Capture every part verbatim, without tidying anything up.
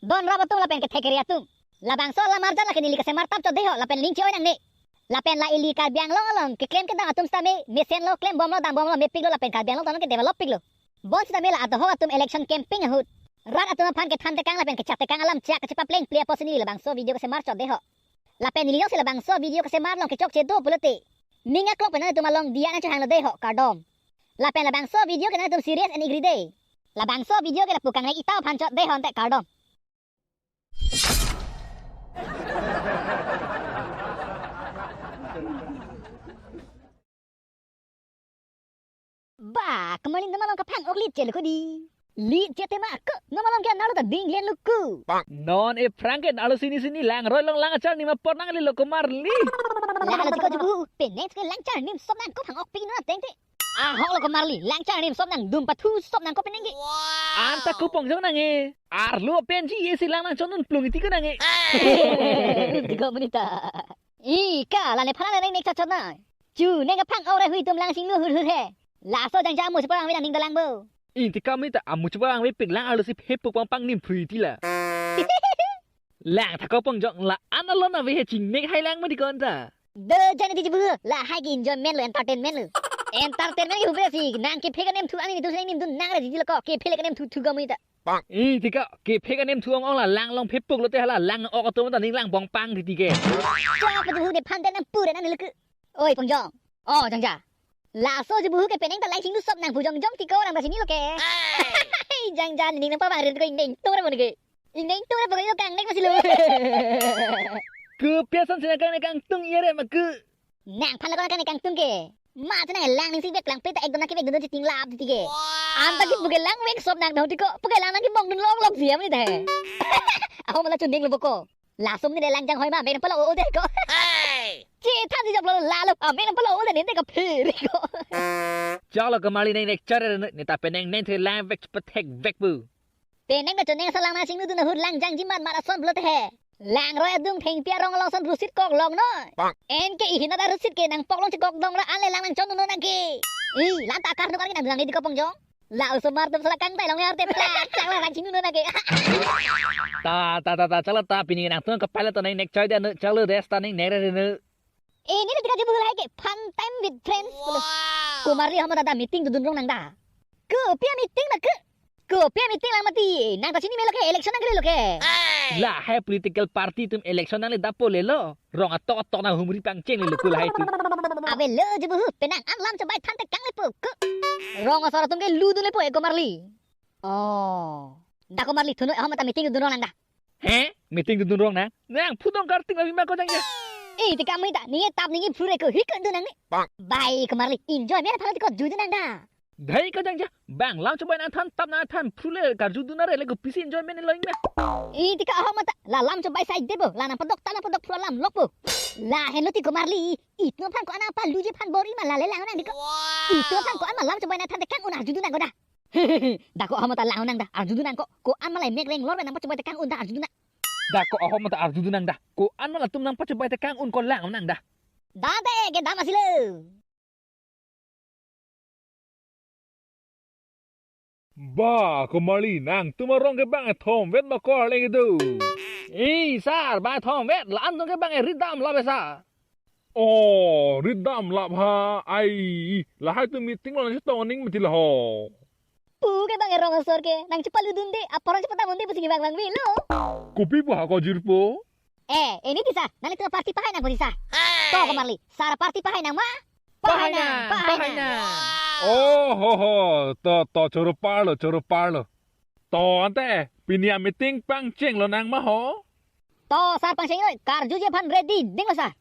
Don rap atum lapen kethek kere atum. Labangso alam arjan lake neli kasemar tap chot dei ho, lapen link che-oi nangne. Lapen la ili Karbi Anglong along keklem kedam atum sitame mesenlo, klembomlo, dambomlo, mepiklo, lapen Karbi Anglong tonon ke develop piklo. Bonsitame la adohok atum election campaign ahut rat atum aphan kethan tekang lapen kechat tekang alam chak kachepaplengple apotsi neli labangso video kasemar chot dei ho. Lapen neli jongsi labangso video kesemar along kechokche do pulote, ning aklong pen nangtum along diya nangchehanglo dei ho, kardom. Lapen labangso video ke nangtum serious en-ik ri dei. Labangso video ke lapu kangnek itau aphan chot dei ho ante, kardom. Ba, komarli, non malom kaphang-ok lit che lo ko dei. Lit che tema ko, non malom ke nalo ta ding hen lo ko. Non aphrang ke nalo sini sini langroi along lang achar nim apor nanglelo komarli. Lalo tiko jubu, penang ke lang achar nim sop nangkophang-ok pik non ateng te. Ahok lo komarli, lang achar nim sop nangdum pathu sop nangkok penang ke. Anta kopongjong nang e. Arlo penji esi lang nangchon un plung iti ko nang e. Tiko monit ta. Ika, la nephan nang nek chot chot nang. Chu neng kaphang-ok re hui atum lang chinglu hut hut he. Laso jangja amu cheparang ave nang ning dolang bo. Ing tikam ni ta amu cheparang avepik lang arlo si phepuk pangpang nim phrui ti la. Lang thak kopongjong, la-an alon ave he, chingnek hai lang mati ko anta. Do jan di jubu, lahai ke enjoyment lo, entertainment lo. Entertainment ke hubra si nang kephe kanemthu ani tu sini nim dun nang re di lo ko, kephe le kanemthu thu ko monit ta. Ing tiko kephe kanemthu ong ong la lang along phepuk lote hala lang-ok atum ta ning lang bongpang titi ke. Chok, jubu nephan den nang pura nang niluk. Oi pongjong. O jangja. Laso jubu ke penang ta lang chinglu sop nang pu jongjong tiko nang ta chinilo ke. Jangja, ning nangpabang rir ko ingdeng tung ra mon ke. Ingdeng tung ra pokok ilo kangnek masi lo. Kopi ason si nang kangnek kangtung iya re ma ko. Nangphan lo ko nang kangnek kangtung ke. Ma te nang lang ning si vek lang pe ta ekdom nang kevek dun dun chiting lap titi ke. Anta kipu ke lang vek sop nang dong tiko. Pu ke lang nang kebong dun long long siam ni ta he. Aho mala chunding lo boko. Laso monit le lang janghoi ma, amek nangpalo o dei ko. Chethan si jok lo lalo, amek nangpalo o dei ninte kaphere ko. Chalo komarli neng nek chare ne ta penang neng the lang vek pathek vek pu. Penang ta choneng sa lang nang chinglu dun ahut lang jangji mat mat ason pulote he. Langroi adung thengpi arong along ason rusit kok long noi. Anke ihin ta rusit ke nangpok long chekok dong la-an le lang nangchon dun nang ke. I, la-an ta akar nukar ke nang dun nang di ko pongjong. La osomar atum sala kangtai long yar te plak chak la lang chinglu nang ke. Ta ta ta ta, chalo ta pini nangtum kapale to neng nek choi de nu, chalo des ta neng nek re nu. Eh, neli tiko jubu lahai ke fun time with friends pulo. Komarli, ahok ma ta meeting dodun rong nang da. Kopi ameeting ma ko? Kopi ameeting lang mati. Nang ta chini melo ke, election nang kere lo ke. Lahai political party atum election nang le dapo lelo. Rong atok atok nang humri pangcheng lelo ko lahai atum. Ave lo jubu, penang an lam chobai than tekang lepo ko. Rong asor atum ke lu dun lepo e komarli. Oh. Da komarli, thunoi ahok ma ta meeting dodun rong nang da. He? Meeting dodun rong nang? Nang phu dong karting abi ma ko jangja. Eh, tiko monit ta, ning etap ning iphu re ko, hi ko dun nang ni. Bai komarli, enjoyment aphan tiko ju dun nang da. Dei ko jangja, bang lam chobai nangthan tap nangthan phru le karju dun are le kopisi enjoyment lo ingme. Eh, tiko ahok ma ta, la lam chobai sai debo, la nangpadok ta nangpadok phru alam lokpo. Lahenlo ti komarli, itum aphan ko-an nangpaluje aphan bor-i ma, la le lang nang di ko. Itum aphan ko-an ma lam chobai nangthan tekang un arju dun nang ko da. Da ko ahok ma ta lang nang da, arju dun nang ko, ko-an ma la mek reng lor nang pachobai tekang un ta arju dun nang. Da ko ahok ma ta arju dun nang da, ko-an ma latum nang pachobai tekang un ko lang nang da. Da de ke dam asi lo. Ba, komarli, nangtum arong ke bang ethom vet ma ko arleng kedo. Eh, sar, bang ethom vet, la-an atum ke bang eri dam la be sar. Oh, ri dam lap ha, ai, lahai atum meeting lo nangchetong aning mati la ho. Pu ke bang e rong asor ke, nangchepalu dunde, apor nangchepadam unde pusi ke bang bang velo. Kopi pu ha ko jirpo? Eh, eh, neli tisa, nanglitum party pahai nang pu tisa. To komarli, sar party pahai nang ma? Pahai nang, pahai nang. Oh, ho, ho, to, to, choro parlo, choro parlo. To ante, pini ameeting pangcheng lo nang ma ho? To sar pangcheng noi, karjuji aphan ready ding lo sar.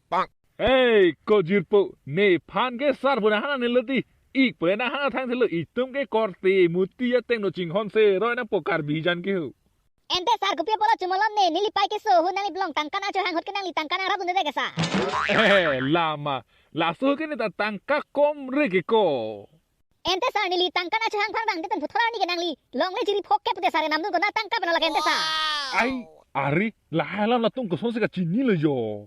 Hei, ko jirpo, nephan ke sar pu nanghan nelo ti, ik pule nanghan thang thelo, itum ke korte muti ateng no chinghon se roi nangpo Karbi jan ke ho. Ante sar kopi apotlo chumalom ne, neli pai keso ahut nangli plong tangka nangchohang ahut ke nangli tangka nangrap dunde ke sar. Eh, lama, laso ke ne ta tangka kom re ke ko. Ante sar neli tangka nangchohang aphan bang de tan puthot arni ke nangli longle chiri phok ke pute sar enam dun ko na tangka pen lake ante sar. Ai, ari, lahai alam latum kosonsi kachinilo jo.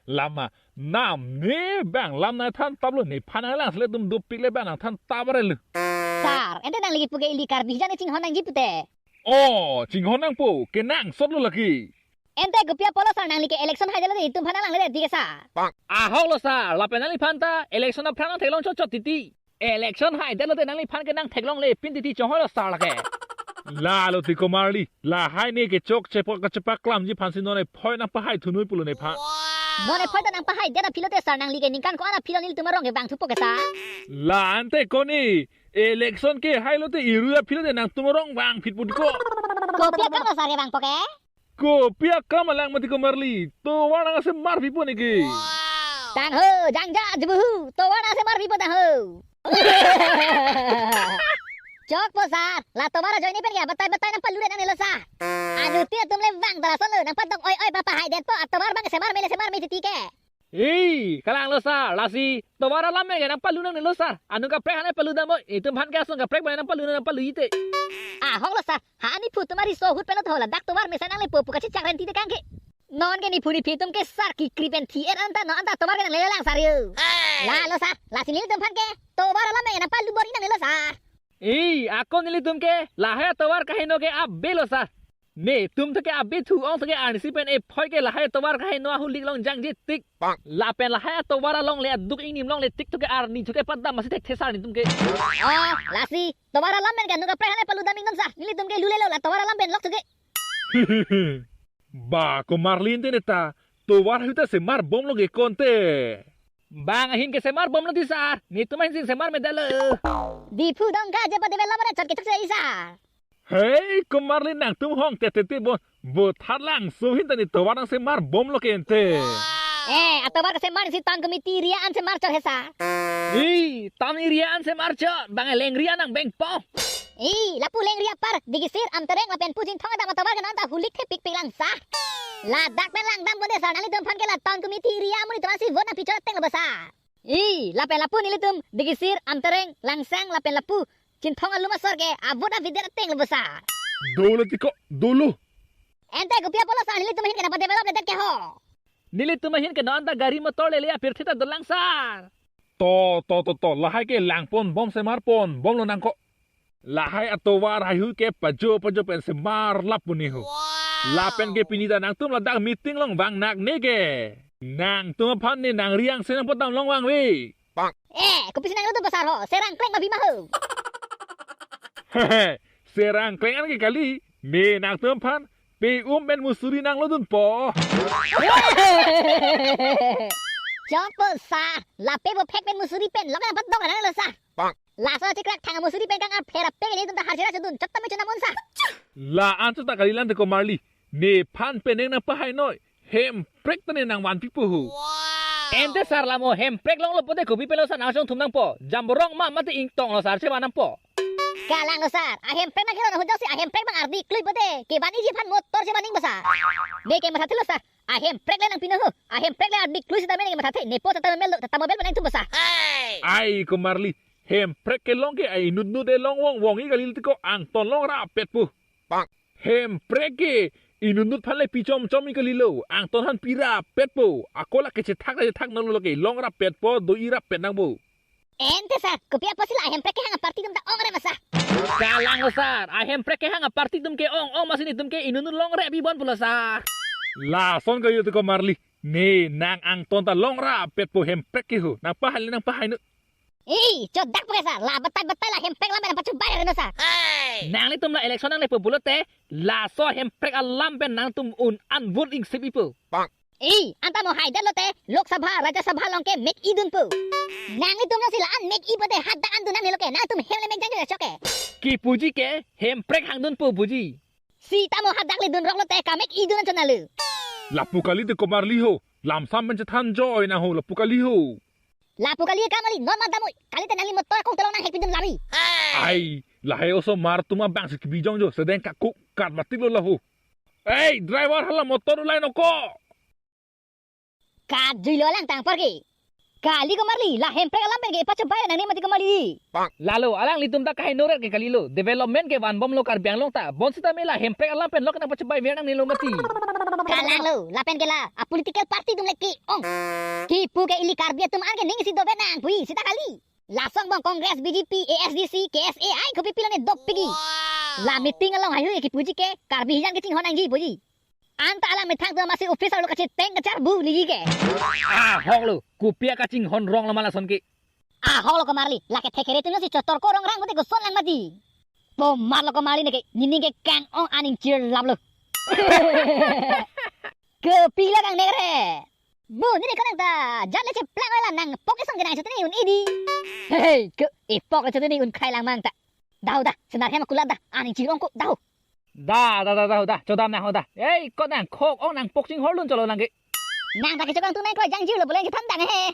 Lama, nam ne bang lam nangthan taplo, nephan nanglang sele atum dopik le bang nangthan tap arelo. Sar, ante nangli kipu ke ili Karbi jan chinghon nangji pute. O, chinghon nangpo, kenangsot lo lake. Ante kopi apotlo sir, nangli ke election haidetlo te itum aphan nanglangle dei ke sir. Ahok lo sir, lapen nangliphan ta election aphrang nangtheklong chotchot titi. Election haidetlo te nangliphan ke nangtheklongle pin titi, chonghoi lo sir lake. Lalo tiko Marli, lahai ne ke chokche po kachepaklamji aphansi non ephoi nangpahai thunoi pulo nephan. Non ephoi ta nangpahaidet aphi lote sir, nangli ke ningkan ko-an aphi lo nelitum arong kevang thupo ke sir? La ante koni, election ke hailo te irui aphi lote nangtum arong vangphit po tiko. Kopi akam lo sir kevangpo ke? Kopi akam alang mati ko Marli, tovar nangsemarpipo neke. Tangho, jangja jubuhu, tovar nangsemarpipo tangho. Chokpo sir, la tovar ajoine pen ke batai batai nangpalure nangnelo sir. Anuttin atum le vang dara solo, nangpadok oi oi papahaidetpo, atovar abang semar mele semar me titi ke. Ei, kalang lo sir, lasi tovar alam pen ke nangpalu nangnelo sir. Anut kaprek aphan palu damnoi, itum aphan ke ason kaprek pen nangpalu nangpalu ite. Ahok lo sir, ha nephu atum ariso ahut pen lo thola dak tovar mesen nangle po pu kachechak renti de kangke. Non ke nephu nephi atum ke sir kekri pen thi-et anta non anta tovar ke nangle lang sir yo. Lalo sir, lasi nelitum aphan ke tovar alam pen nangpalu bor-i nangnelo sir. Ei, ako nelitum ke lahai atovar kaheno ke abe lo sir. Netum tho ke abe thu ong tho ke arnisi pen ephoi ke lahai atovar kaheno ahulik along jangje tik. Lapen lahai atovar alongle aduk ingnim longle tik tho ke arni tho ke padam masi thekthe sir netum ke. O, lasi tovar alam pen ke anut kaprek aphan palu dam iknon sir. Nelitum ke lulelo la tovar alam pen lok tho ke. Ba ko Marli ante neta, tovar ahut ta semarbomlo ke konte. Bang ahin ke semarbomlo ti sir, netum ahin si semar medalo. Diphu Dongka je pa develop re chot kechok se sir. Hei, ko Marli nangtum hong te te te bon, Vothatlangso ahin ta ne tovar nangsemarbomlo ke ante. Eh, atovar kesemar si town committee area an semar chot he sir. Ei, town area an semar chot, bang lengri an nang bengpo. Ei, lapu lengri apar, Digisir, Amtereng lapen pu Chinthong adam atovar ke non ta hulik thepikpik lang sir. Ladak pen langdam bonde sir, nanglitum aphan ke la town committee area amonit atum si vote nangpichot ateng lo ba sir. Ei, lapen lapu nelitum Digisir, Amtereng, Langsang lapen lapu Chinthong alum asor ke avote avedet ateng lo ba sir. Dolo tiko, dolo. Ante kopi apotlo sir, nelitum ahin ke nangpadevelopledet ke ho? Nelitum ahin ke non ta gari motor lele apirthe ta dolang sir. To, to, to, to, lahai ke langponbom semarponbomlo nangkok. Lahai atovar haihui ke pajo pajo pen semar lap pu ne ho. Lapen ke pini ta nangtum ladak meeting along vang nak ne ke. Nangtum aphan ne nangri angse nangpudam long vangve. Eh, kopisi nanglo tu pasar ho, serang kleng ma bima ho. Serang kleng an ke kali, ne nangtum aphan pe-um pen musuri nanglodunpo. Chokpo sir, lape bo phek pen musuri pen lok nangpadok nangnelo sir. Laso chikrak thang musuri pen kang apher ape ke netum ta harjera chodun chot tame chonam un sir. La-an chot ta kalilang te ko Marli, nephan pen neng nangpahainoi, hemprek ta ne nangvanpipo ho. Ante sir, lamo hemprek longlo pote kopi pen lo sir nangchongthum nangpo, jamborong ma mate ingtong lo sir chevan nangpo. Kalang lo sir, ahemprek nangkeron ahut jongsi ahemprek bang ardi klui pote kevan iji aphan motor chevan ning ba sir. Ne ke mathathelo sir, ahemprek le nangpino ho, ahemprek le ardi klui sitame ne ke mathathe, nepo tata mobile lo, tata mobile nangtum ba sir. Ai ko Marli, hemprek kelong ke ai inutnut elong vongvong-i kali tiko, angton longrapet pu. Hemprek ke inutnut aphan le pichomchom-i kalilo, angton aphan pirapetpo. Ako la kechethak le chethak nanglo ke, longrapetpo, do-irapet nangpo. Ante sir, kopi apotsi la ahemprek kehang aparty atum ta ongre ma sir? Kalang lo sir, ahemprek kehang aparty atum ke ong-ong masi netum ke inutnut longre bibon pulo sir. Lason kayo tiko Marli, ne nang angton ta longrapetpo hemprek ke ho, nangpahai le nangpahainoi. Ei, chodakpo ke sir, la batai batai la hemprek alam pen nangpachobai reno sir. Nanglitum la election nanglepo pulote, laso hemprek alam pen nangtum un-an vote ingsip-ipo. Ei, anta mo haidetlo te, Lok Sabha, Rajya Sabha along ke mek-idunpo. Nanglitum jongsi la-an mek-i pote hadak an dun nangnelo ke, nangtum hem le mek jangjo chok ke. Kipuji ke, hemprek hangdunpo puji. Sita mo hadak le dunroklo te kamek-idun an chonalo. Lapu kali te ko Marli ho, lamsam pen chethan joi nang ho, lapu kali ho. Lapu kali kam kali, non ma damnoi. Kali te nangli motor akong telong nanghekpidun lami. Ai, lahai osomar atum abang si kebijong jo, sedeng kakuk kat batik lo laho. Ei, driver, hala motor ulai noko. Kat juilo lang tangpor ke. Kali ko Marli, la hemprek alam pen ke pachobai nangne mati ko Marli. Lalo, alanglitum ta kahainore ke kalilo. Development ke vanbomlo Karbi Anglong ta. Bonsitame la hemprek alam pen lok nangpachobai ver nangnelo mati. Kalang lo, lapen ke la, a political party atum le ke-ong. Kipu ke ili Karbi atum an ke ning isi dobe nangpui, sita kali. Lason angbong Congress, B J P, A S D C, K S A ai kopi pilone dopikji. La meeting along haihui kipuji ke, Karbi hijan kachinghon nangji puji. Anta alam methang tu masi office arlo kacheteng kacharbu liji ke. Ahok lo, kopi akachinghon rong lo ma lason ke. Ahok lo komarli, lake thekhere tu si chotor ko rong rang mati koson lang mati. Pomar lo komarli neke, nini ke kang-ong aning chirlap lo. Kopi la kangnek re. Bu, nini konang ta, jat le cheplang oi la nangpok isong ke nangchoteni un-e di. Hei, ke epok le choteni un khailang mang ta. Dahu dah, senar hem kulat dah, aning chirong ko, dahu. Dah, dah, dah, dah, dah, chodam nang ho dah. Ei, kot nangkhok-ong nangpok chinghorlun cholo nang ke. Nang ta kechokang tu nang kroi jangjir lo, boleh chethan dang he.